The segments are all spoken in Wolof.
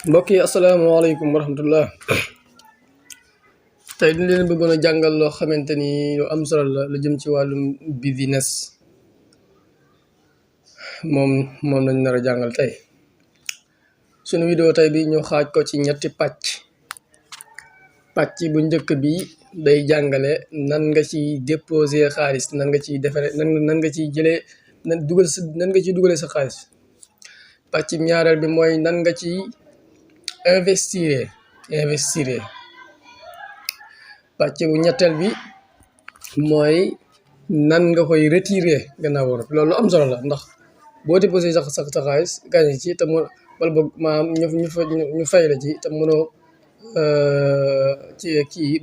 mbokk yi asalaamaaleykum wa rahmatullah. tey dañ leen bëggoon a jàngal loo xamante ni lu am solo la lu jëm ci wàllum business moom lañ nar a jàngal tey. sunu vidéo tey bi ñu xaaj ko ci ñetti pàcc bu njëkk bi day jàngale nan nga ci déposer xaalis, nan nga ciy defaree nan nga ciy jëlee nan nga ciy dugalee sa xaalis. pàcc ñaareel bi mooy nan nga ciy investir. pàcc bu ñetteel bi mooy nan nga koy retirer gannaaw loolu am solo la, ndax boo déposé sax sa xaalis gaañe ci te mu wala boog maanaam ñu fay la ci te mënoo ci kii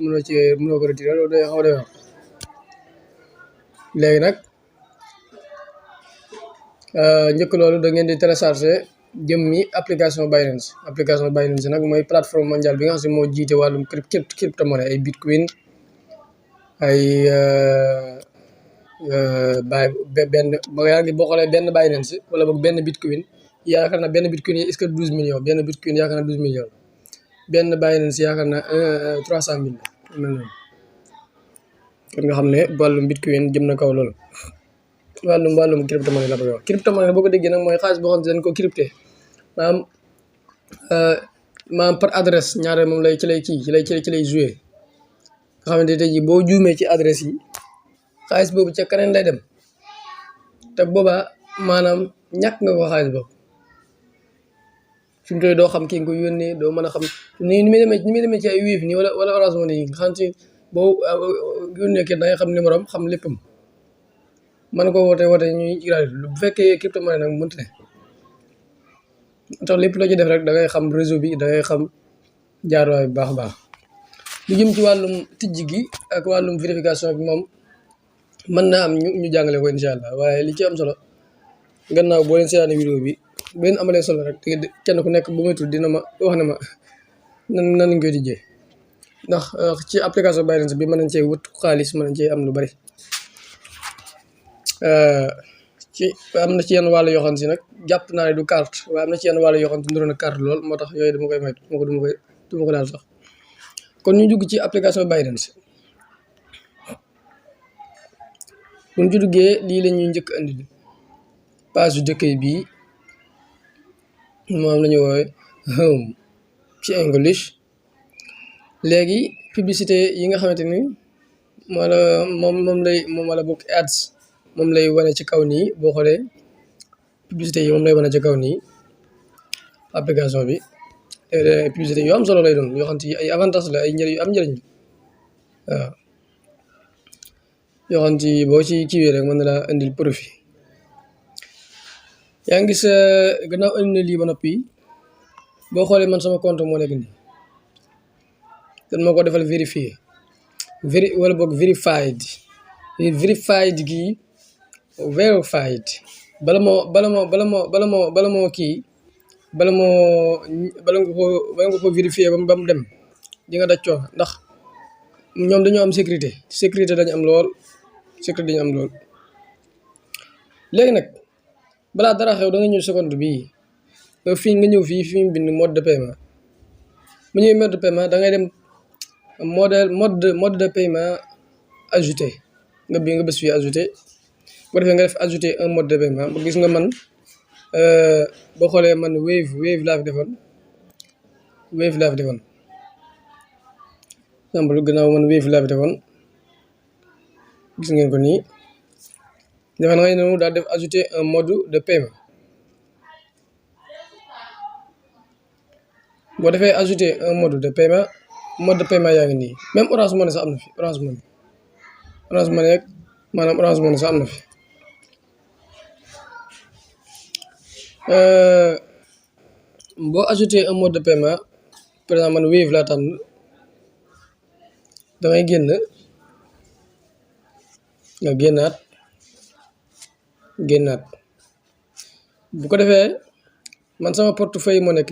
mënoo ko retirer, loolu day xaw a wax. léegi nag njëkk loolu da ngeen di télécharger jëmmi application Binance nag mooy plateforme mondiale bi nga xam ne moo jiite wàllum crypto monnaie, ay bitcoin, ay boo xoolee benn Binance wala boog benn bitcoin yaakaar naa benn bitcoin yi est-ce que 12 millions, benn bitcoin yaakaar naa 12 millions, benn Binance yaakaar naa 300 000 mel noonu. kon nga xam ne wàllum bitcoin jëm na kaw loolu. wàllum crypto monnaie la bëgg a wax. crypto monnaie boo ko déggee nag mooy xaalis boo xam ne dañ ko crypté maanaam par adresse ñaare moom lay ci lay joué. nga xamante ne tey jii boo juumee ci adresse yi xaalis boobu ca keneen lay dem te boobaa maanaam ñàkk nga ko xaalis boobu. fi mu toll doo xam kii nga ko yónnee, doo mën a xam ni muy demee ci ay Wave nii wala Orange Money yi nga xam ne boo yónnee kenn da ngay xam numéro am xam léppam. man ko woote ñuy bu fekkee crypto monnaie nag mënut ne tax lépp loo ci def rek da ngay xam réseau bi, da ngay xam jaaruwaay bu baax a baax. lu jëm ci wàllum tijji gi ak wàllum vérification bi moom mën naa am ñu jàngale ko incha allah, waaye li ci am solo gannaaw boo leen seetaane vidéo bi bu leen amalee solo rek kenn ku nekk bu may tudd dina ma wax ne ma nan lañ koy tijjee, ndax ci application Binance bi mën nañ cee wut xaalis, mën nañ cee am lu bari. am na ci yenn wàll yoo xam si nag jàpp naa ne du carte, waaye am na ci yenn wàll yoo xam si nduroon na carte lool, moo tax yooyu dama koy moytu duma ko daal sax. kon ñu dugg ci application Binance. bu ñu ci duggee lii la ñuy njëkk andi page yu dëkk bi moom la ñu woowee home ci English. léegi publicité yi nga xamante ni moom wala bokk ads moom lay wane ci kaw nii. boo xoolee publicité yi moom lay wane ci kaw nii application bi. publicité yu am solo lay doon yoo xam ne ay avantage la, ay njëriñ yu am njëriñ waaw yoo xam ne boo ci kiiwee rek mën na laa indil profit. yaa ngi gis gannaaw indi na lii ba noppi boo xoolee man sama compte moo nekk nii dan moo ko defal wala boog verified gii verified bala nga ko vérifier ba mu dem di nga daj coono, ndax ñoom dañoo am sécurité dañu am lool. léegi nag balaa dara xew da nga ñëw seconde bii fii nga ñëw fii mu bind mode de paiement. mu ñëwee mode de paiement da ngay dem mode de paiement ajouté nga bës fii ajouté. bu defee nga def ajouter un mode de paiement ba gis nga man boo xoolee man Wave laa fi defoon exemple gannaaw man Wave laa fi defoon gis ngeen ko nii. dafa na ngay noonu daal def ajouter un mode de paiement. boo defee ajouter un mode de paiement yaa ngi nii. même Orange Money sax am na fi Orange Money rek maanaam Orange Money sax am na fi. boo ajouté un mode de paiement par exemple man Wave laa tànn dangay génn nga génnaat bu ko defee man sama portefeuille moo nekk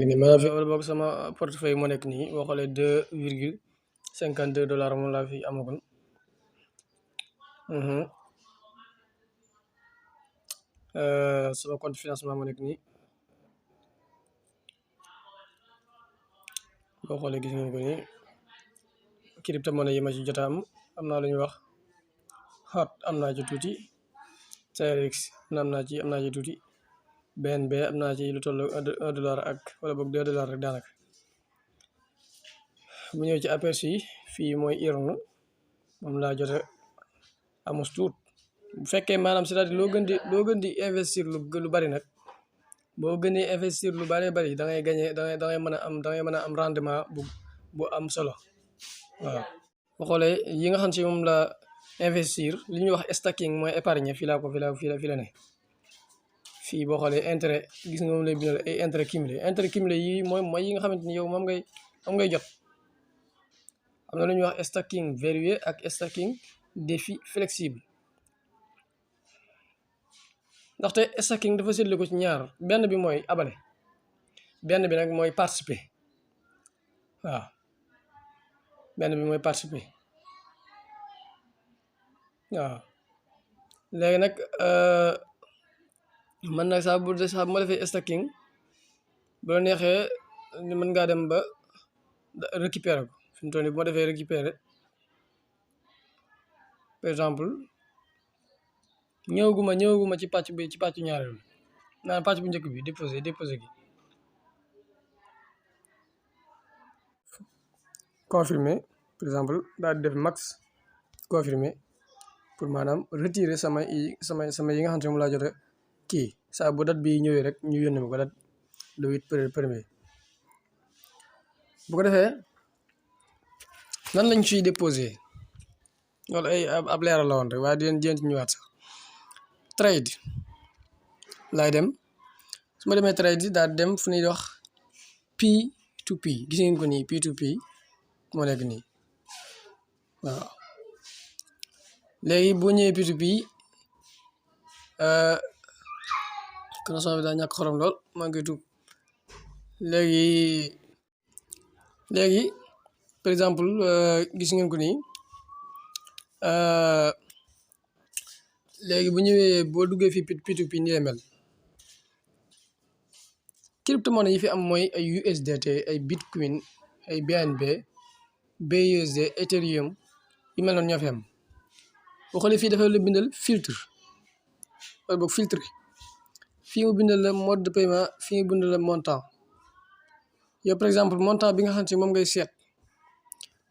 nii maanaam wala boog sama portefeuille moo nekk nii. boo xoolee $2,52 moom laa fi amagoon. sama compte financement moo nekk nii boo xoolee gis ngeen ko nii crypto monnaie yi ma ci jot a am naa lu ñuy wax hot am naa ci tuuti TRX am naa ci tuuti BNB am naa ci lu toll $1 ak wala boog $2 rek daanaka. bu ñëw ci aperçu yi fii mooy earn moom laa jot a amus tuut bu fekkee maanaam c'est-à-dire loo gën di investir lu bari nag boo gënee investir lu bari da ngay gagné da ngay mën a am rendement bu am solo waaw. boo xoolee yi nga xam si moom la investir li ñuy wax stacking mooy épargne fii la ne fii boo xoolee intérêt gis nga moom lay bindal ay intérêt cumulé yi mooy yi nga xamante ni yow moom ngay jot. am na lu ñuy wax stacking verrouillé ak stacking défi flexible ndaxte stacking dafa séddale ko ci ñaar benn bi mooy abale benn bi nag mooy participer waaw benn bi mooy participer waaw. léegi nag man nag saa bu ma defee stacking bu la neexee mën ngaa dem ba récupérer ko fi mu toll nii bu ma defee récupérer par exemple ñëwaguma ci pàccu ñaareel bi naan pàcc bu njëkk bi déposé gi confirmer par exemple daal di def max confirmer pour maanaam retirer sama yi nga xam ne moom laa jot a kii saa bu date bi ñëwee rek ñu yónnee ma ko date le 8 premier bu ko defee nan lañ ciy déposé loolu ay ab leeral la woon rek waaye di leen jéem ci ñëwaat sax trade laay dem su ma demee trade daal dem fu ñuy wax P2P gis ngeen ko nii P2P moo nekk nii waaw. léegi boo ñëwee P2P connexion bi daa ñàkk xorom lool maa ngi koy tuub léegi par exemple gis ngeen ko nii léegi bu ñëwee boo duggee fi P2P nii lay mel crypto monnaie yi fi am mooy ay USDT ay Bitcoin ay BNB BUSD Ethereum yu mel noonu ñoo fi am boo xoolee fii dafa la bindal filtre wala boog filtre fii mu bindal la mode de paiement fii mu bindal la montant yow par exemple montant bi nga xam si moom ngay seet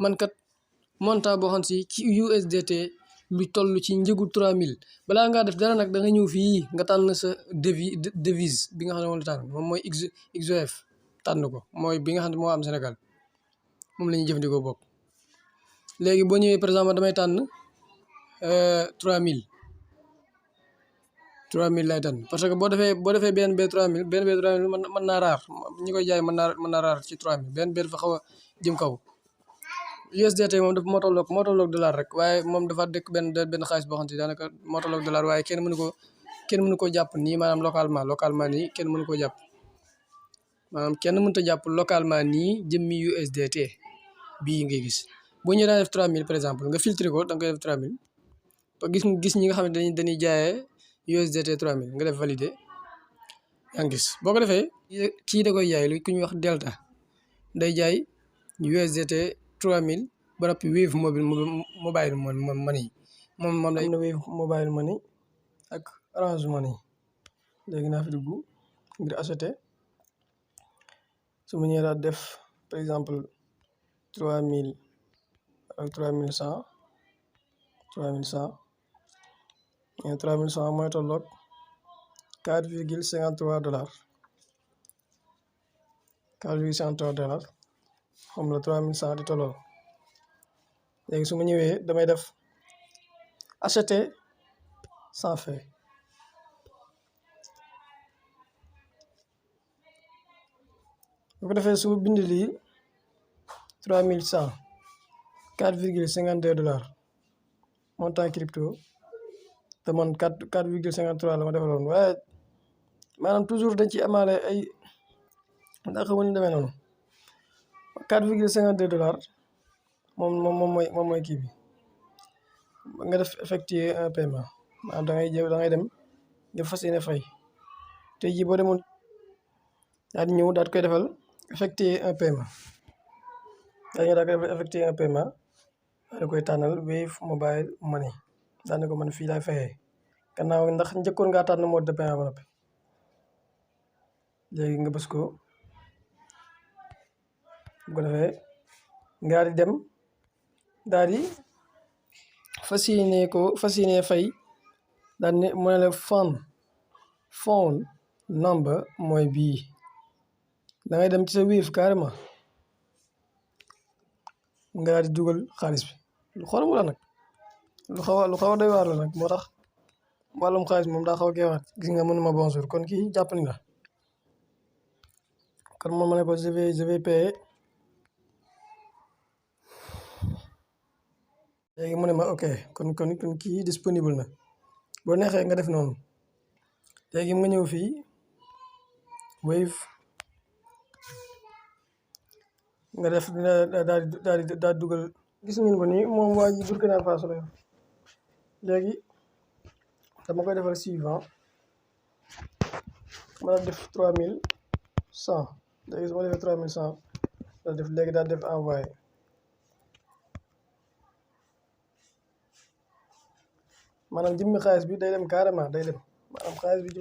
man kat montant boo xam si ci USDT lu toll ci njëgu 3000 balaa ngaa def dara nag da nga ñëw fii nga tànn sa devise bi nga xam ne moom la tànn moom mooy XOF tànn ko mooy bi nga xam ne moo am Sénégal moom la ñuy jëfandikoo bokk. léegi boo ñëwee par exemple damay tànn 3000 lay tànn parce que boo defee BNB 3000 mën naa raar ñi koy jaay mën naa raar ci 3000 BNB dafa xaw a jëm kaw. USDT moom dafa moo tolloog dollar rek waaye moom dafa dëkk benn xaalis boo xam ne daanaka moo tolloog dollar waaye kenn mënu ko jàpp nii maanaam localement nii kenn mënu ko jàpp maanaam kenn mënut a jàpp localement nii jëmmi USDT bii ngay gis. boo ñëwee daan def 3000 par exemple nga filtré ko da nga koy def 3000 ba gis ñi nga xam ne dañuy jaayee USDT 3000 nga def validé yaa ngi gis boo ko defee kii da koy jaay lu ku ñuy wax Delta day jaay USDT 3000 ba noppi Wave mobile money moom lay na Wave mobile money ak Orange Money léegi naa fi dugg ngir acheter su ma ñëwee daal def par exemple 3000 ak 3100 mooy tolloog $4,53 xam la 3100 di tolloo léegi su ma ñëwee damay def acheter sans frais bu ko defee su bind lii 3100 $4,52 montant crypto te man 4,53 la ma defaloon waaye maanaam toujours dañ ci amaale ay ndax xamuñ ne demee noonu $4,52 moom mooy kii bi nga def effectuer un paiement maanaam da ngay dem nga fas yéene fay tey jii boo demoon daal di ñëw daal di koy defal effectuer un paiement daal di ñëw daal di koy defal effectuer un paiement daal di koy tànnal Wave Mobile Money daal ne ko man fii laay fayee gannaaw ndax njëkkoon ngaa tànn mode de paiement ba noppi léegi nga bës ko bu ko defee nga daal di dem daal di fas yéene fay daal ne mu ne la phone number mooy bii da ngay dem ci sa Wave carrément nga daal di dugal xaalis bi lu xorom la nag lu xaw a doy waar la nag moo tax wàllum xaalis moom daa xaw a keewaat gis nga mënuma bonjour kon kii jàpp ni la kon moom ma ne ko je vais payer léegi mu ne ma ok kon kii disponible na boo neexee nga def noonu léegi nga ñëw fii Wave nga def daal dugal gis ngeen ko nii moom waa ji Burkina Faso la léegi dama koy defal suivant ma def 3100 léegi su ma defee 3100 daal def léegi daal def envoyé maanaam jëmmi xaalis bi day dem carrément day dem maanaam xaalis bi ci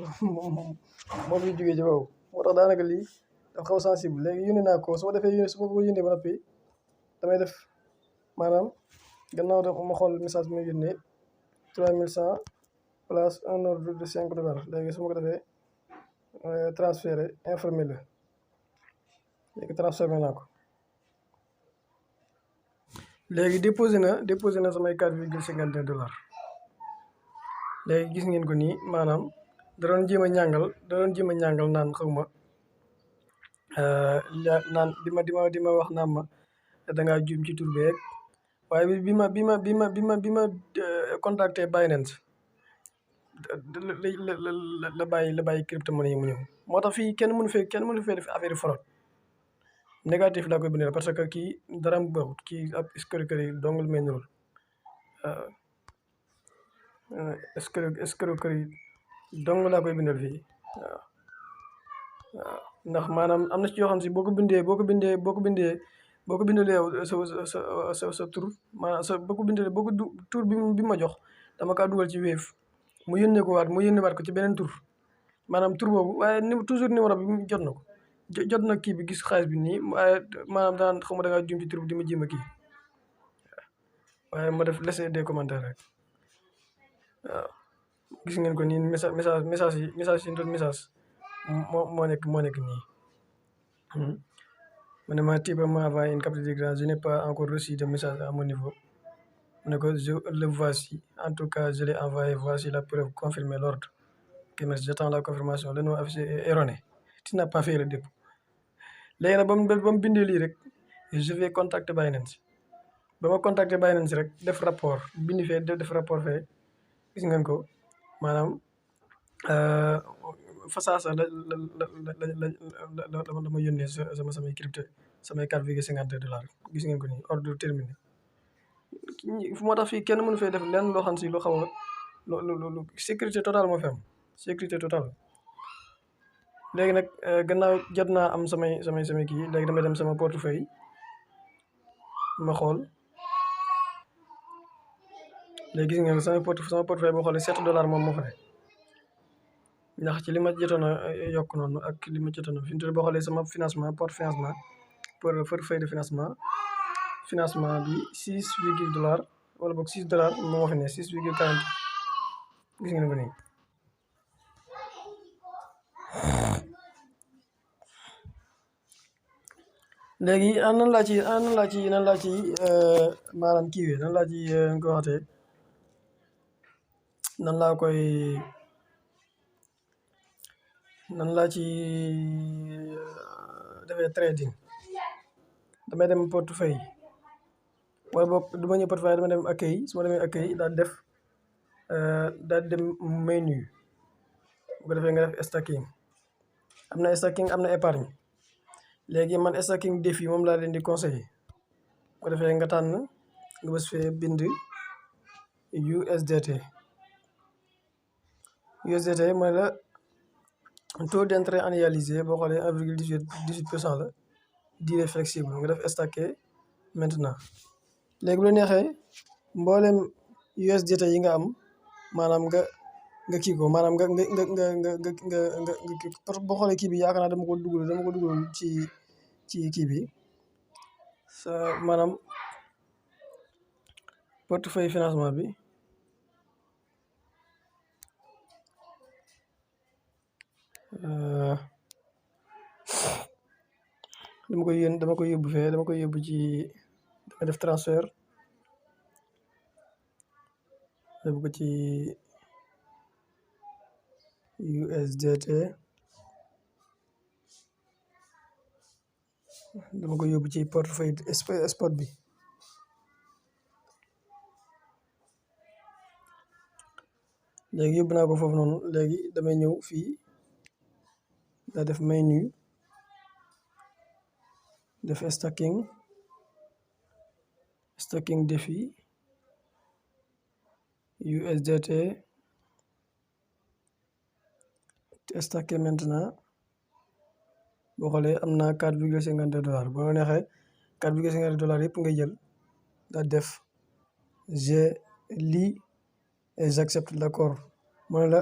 moom bi jógee ci boobu moo tax daanaka lii dafa xaw sensible léegi yónnee naa ko su ma ko yónnee ba noppi damay def maanaam gannaaw da ma xool message bi may yónnee 3100 plus un ordre de $5 léegi su ma ko defee transféré informé la léegi transféré naa ko léegi déposé na samay $4,51 léegi gis ngeen ko nii maanaam da doon jéem a ñàngal naan xaw ma naan di ma wax naan ma dangaa juum ci tur beeg waaye bi ma contacté Binance la bàyyi crypto-monnaie yi mu ñëw moo tax fii kenn mënu fee def affaire fraude négatif laa koy bindal parce que kii dara mu baaxut kii ab escroquerie dong lu mel ni loolu escroquerie dong laa koy bindal fii waaw ndax maanaam am na ci yoo xam si boo ko bindalee yow sa tur maanaam boo ko tur bi ma jox dama kaa dugal ci Wave mu yónnee waat ko ci beneen tur maanaam tur boobu waaye toujours numéro bi jot na ko jot na kii bi gis xaalis bi nii waaye maanaam daan xaw ma dangaa juum ci tur bi di ma jéem a kii waaye ma def laisser des commentaires rek waaw gis ngeen ko nii message yi doon message moo nekk nii mu ne ma tu peux m'envoyer une capture d'écran je n'ai pas encore reçu de message à mon niveau mu ne ko le voici en tout cas je l'ai envoyé voici la preuve confirmée l'ordre ok merci j'attends la confirmation le nom affiché est erroné tu n'as pas fait le dépôt léegi nag ba mu bindee lii rek je vais contacter Binance ba ma contacter Binance rek def rapport bindi fee def rapport fee gis ngeen ko maanaam fasaasa la ma yónnee samay crypto samay $4,52 gis ngeen ko nii ordre terminé moo tax fii kenn mënu fee def lenn loo xam si lu xaw a lu sécurité totale moo fi am sécurité totale léegi nag gannaaw jot naa am samay kii léegi damay dem sama portefeuille ma xool léegi gis ngeen sama portefeuille boo xoolee $7 moom moo fa ne ndax ci li ma jotoon a yokk noonu ak li ma jotoon a fi mu toll boo xoolee sama financement portefeuille de financement bi $6 wala boog $6 moo fi ne 6,40 gis ngeen ko nii léegi nan laa ci maanaam kiiwee nan laa ci ko waxatee nan laa ci defee trading damay dem portefeuille wala boog du ma ñëw portefeuille dama dem accueil su ma demee accueil daal dem menu bu ko defee nga def stacking am na stacking am na épargne léegi man stacking défi moom laa leen di conseiller bu ko defee nga tànn nga bës fee bind USDT mooy la taux d'intérêt annualisé boo xoolee 1,18% la durée flexible nga def stacké maintenant. léegi bu la neexee mboolem USDT yi nga am maanaam nga kii ko maanaam nga parce que boo xoolee kii bi yaakaar naa dama ko dugal ci kii bi sa maanaam portefeuille financement bi dama koy yóbbu fee dama koy yóbbu ci dama def transfert yóbbu ko ci USDT dama koy yóbbu ci portefeuille spot bi léegi yóbbu naa ko foofu noonu léegi damay ñëw fii daa def menu def stacking défi USDT stacké maintenant boo xoolee am na $4,52 boo neexee $4,52 yëpp nga jël daa def je lis et j'accepte l'accord mu ne la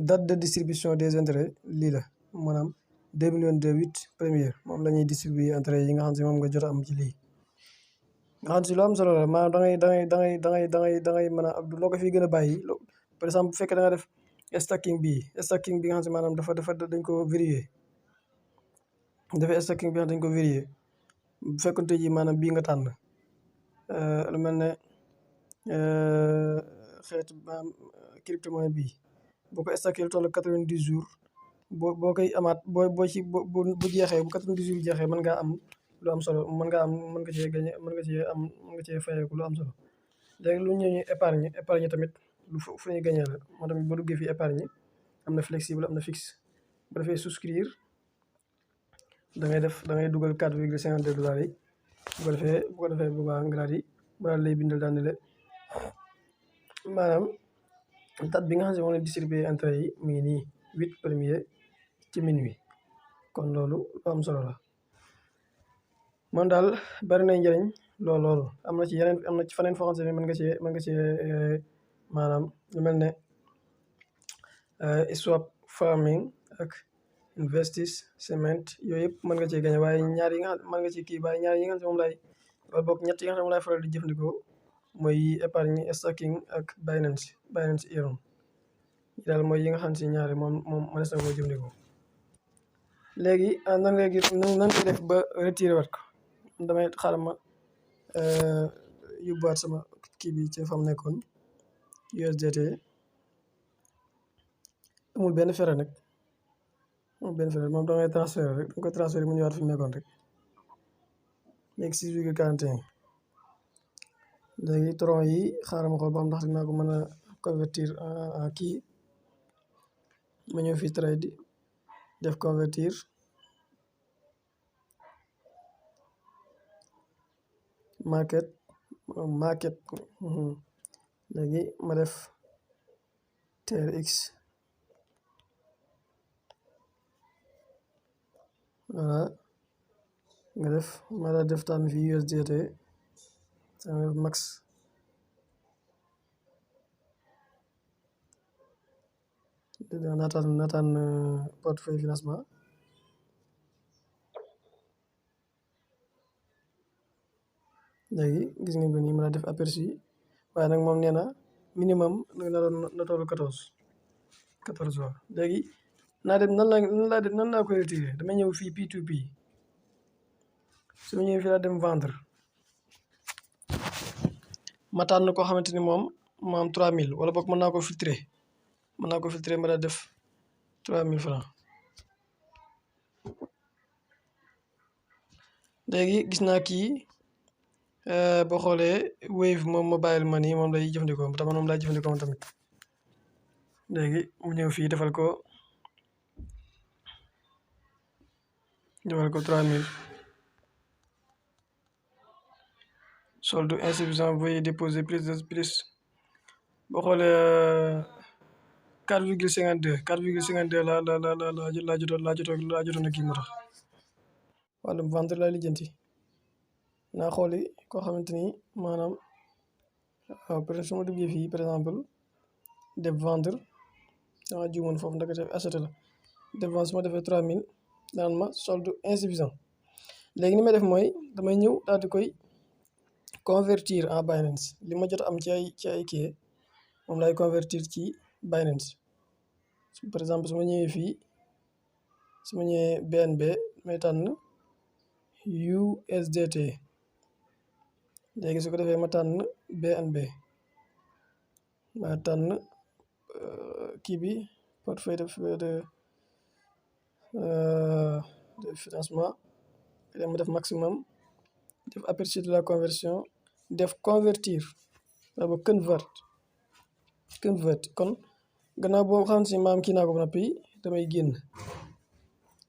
date de distribution des intérêts lii la maanaam 2022 8 moom la ñuy distribuer intérêt yi nga xam si moom nga jot a am ci lii nga xam si lu am solo la maanaam da ngay mën a loo ko fi gën a bàyyi par exemple bu fekkee da nga def stacking bi nga xam si maanaam dañ ko vérifier dafay stacking bi nga xam dañ ko vérifier bu fekkonte ji maanaam bii nga tànn lu mel ne xeetu crypto monnaie bii boo ko stacké lu toll 90 jours boo koy amaat boo ci bu jeexee bu 90 jours jeexee mën ngaa am lu am solo mën nga cee gagné mën nga cee fayeeku lu am solo léegi lu ñëw ñu épargne tamit fu ñuy gagné la moo tamit boo duggee fii épargne am na flexible am na fixe bu defee souscrire da ngay dugal $4,52 yi bu ko defee bu baax nga daal di lay bindal daal ne la maanaam date bi nga xam ne moom la distribuer intérêt yi mu ngi nii 8 ci minuit kon loolu lu am solo la man daal bari na njëriñ loolu am na ci faneen foo xam ne mën nga cee maanaam lu mel ne swap farming ak investis cement yooyu yëpp mën nga cee gañe waaye ñaar yi nga xam mën nga ci kii waaye ñaar yi nga xam ne moom wala boog ñett yi nga xam ne moom laay faral di jëfandikoo mooy épargne stacking ak Binance Ethereum daal mooy yi nga xam si ñaari moom mënees na koo jëfandikoo léegi nan ngay def ba retiré wat ko damay xaaral ma yóbbuwaat sama kii bi ci fam nekkoon USDT amul benn fere nag moom dangay transféré rek danga koy transféré mu ñëwaat fi mu nekkoon rek léegi 6,41 léegi tron yi xaaral ma xool ba xam ndax dinaa ko mën a convertir en kii ma ñëw fii trade def convertir market léegi ma def TRX voilà ma def tànn fii USDT max naataan portefeuille financement léegi gis ngeen ko nii mën a def aperçu waaye nag moom nee na minimum na toll 14 waaw léegi naa dem nan laa koy retiré dama ñëw fii P2P su ma ñëwee fii laa dem vendre ma tànn koo xamante ni moom ma am 3000 wala boog mën naa ko filtré ma daa def 3000 francs léegi gis naa kii boo xoolee Wave moom mobile money moom lay jëfandikoo moom laay jëfandikoo moom tamit léegi mu ñëw fii defal ko 3000 solde insuffisant veuillez déposer plus boo xoolee 4,52 4,52 laa jotoon a kii moo tax wàllum vente lay lijjanti naa xooli koo xamante ni maanaam peut être su ma duggee fii par exemple def vendre dama juumoon foofu ndekete acheter la def vendre su ma defee 3,000 daan ma solde insuffisant léegi ni may def mooy damay ñëw daal di koy convertir en Binance li ma jot am ci ay kii moom lay convertir ci Binance par exemple su ma ñëwee fii su ma ñëwee BNB may tànn USDT léegi su ko defee ma tànn BNB ma tànn kii bi portefeuille de financement ma def maximum def aperçu de la conversion def convertir wala convert kon gannaaw boo xam si maam kii naa ko ba noppi damay génn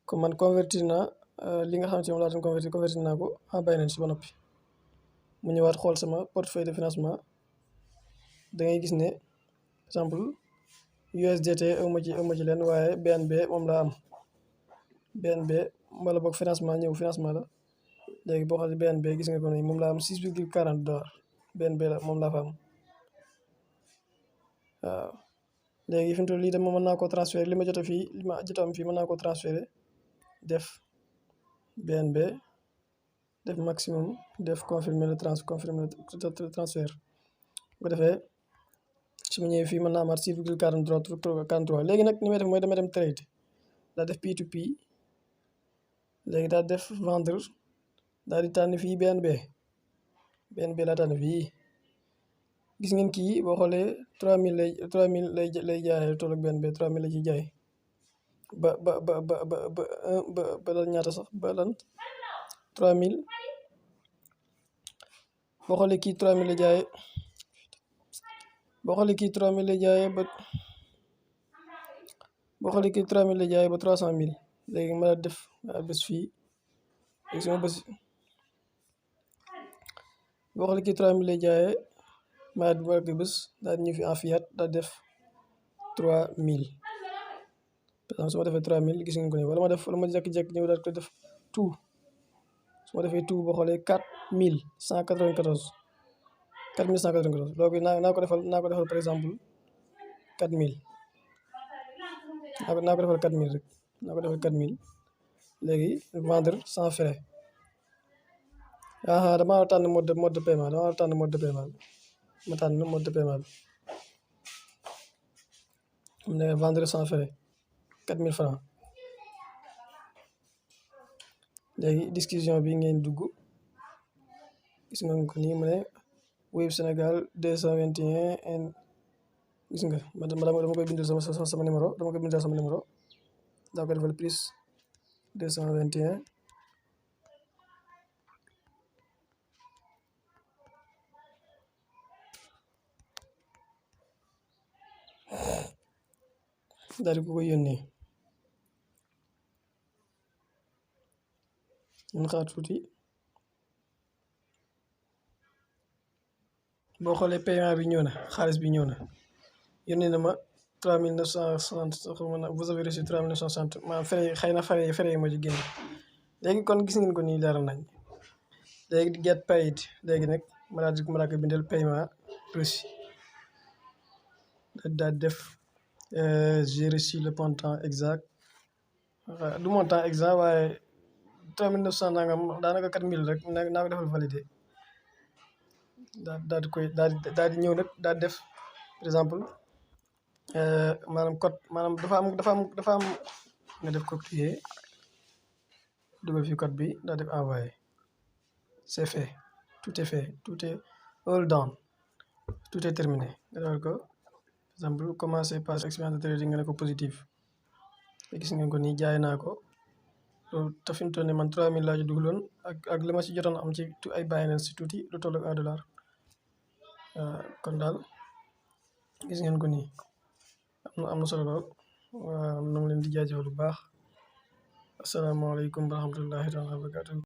comme man convertir naa li nga xam si moom laa doon convertir naa ko en Binance ba noppi mu ñëwaat xool sama portefeuille de financement da ngay gis ne exemple USDT aw ma ci leen waaye BNB moom laa am BNB wala boog financement la léegi boo xoolee BNB gis nga ko ni moom laa am $6,40 BNB la moom laa fa am waaw léegi fi mu toll lii de moom mën naa koo transféré li ma jot a am fii mën naa koo transféré def BNB def maximum def confirmer le transfert bu ko defee su ma ñëwee fii mën naa amaat 6,43 léegi nag ni may def mooy dama dem trade daa def P2P léegi daal def vendre daal di tànn fii BNB laa tànn fii gis ngeen kii boo xoolee 3,000 lay jaayee toll ak BNB 3,000 la ciy jaay ba lan ñaata sax ba lan 3,000 boo xoolee kii 3,000 la jaayee boo xoolee kii 3,000 la jaayee ba boo xoolee kii 3,000 la jaayee ba 300,000 léegi ma def bés fii léegi sama bés boo xoolee kii 3,000 la jaayee ma war ko bés daal ñëw fi en fiat daal def 3,000 par exemple su ma defee 3,000 gis ngeen ko nii wala ma jékki-jékki ñëw daal ko def tout su ma defee tout boo xoolee 4,194 loolu naa ko defal par exemple 4,000 naa ko defal 4,000 rek naa ko defal 4,000 léegi vendre sans frais dama tànn mode de paiement ma tànn mode de paiement bi mu ne vendre sans frais 4,000 francs léegi discussion bi ngeen dugg gis nga ko nii mu ne Wave Sénégal 221 gis nga dama koy bindal sama numéro daa ko defal plus 221 daal di ko koy yónnee ñu xaar tuuti boo xoolee paiement bi ñëw na xaalis bi ñëw na yónnee na ma 3,960 vous avez reçu 3,960 maanaam frais yi moo ci génn léegi kon gis ngeen ko nii leeral nañ léegi di get paid léegi nag ma daal ko bindal paiement reçu daal def j'ai reçu le montant exact du montant exact waaye 3,900 nangam daanaka 4,000 rek naa ko defal validé daal di ñëw nag daal def par exemple maanaam code maanaam dafa am nga def copier dugal fi code bi daal def envoyé c'est fait tout est all done tout est terminé nga defal ko par exemple commencer par expérience de trading nga ne ko positif gis ngeen ko nii jaay naa ko loolu te fi mu toll nii man 3,000 laa ci dugaloon ak li ma si jotoon am ci ay Binance si tuuti lu toll ak $1 kon daal gis ngeen ko nii am na solo lool waaw na ngi leen di jaajëfal bu baax asalaamaaleykum wa rahmatullahi taala wa barakatuh